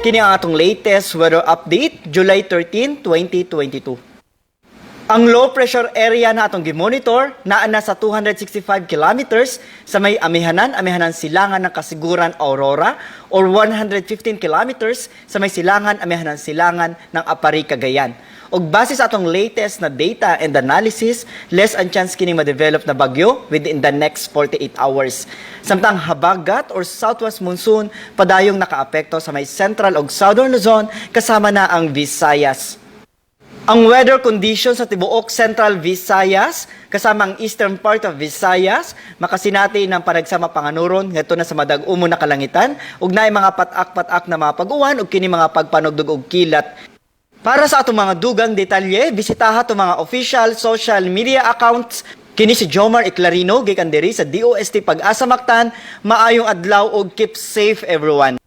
Kini ang atong latest weather update, July 13, 2022. Ang low pressure area na atong gimonitor naa na sa 265 kilometers sa may amihanan, amihanan silangan ng Casiguran, Aurora or 115 kilometers sa may silangan, amihanan silangan ng Aparri, Cagayan. Ug base sa atong latest na data and analysis, less ang chance kini ma-develop na bagyo within the next 48 hours. Samtang habagat or southwest monsoon padayong nakaapekto sa may central ug southern Luzon kasama na ang Visayas. Ang weather conditions sa tibuok Central Visayas kasama ang eastern part of Visayas makasinati ng panagsama panganuron ngadto na sa madag-umo na kalangitan ug naay mga pat-ak-pat-ak na mga pag-uwan ug kini mga pagpanugdog og kilat. Para sa atong mga dugang detalye, bisitaha atong mga official social media accounts. Kini si Jomar Eclarino gikan diri sa DOST Pag-asa Mactan. Maayong adlaw ug keep safe, everyone.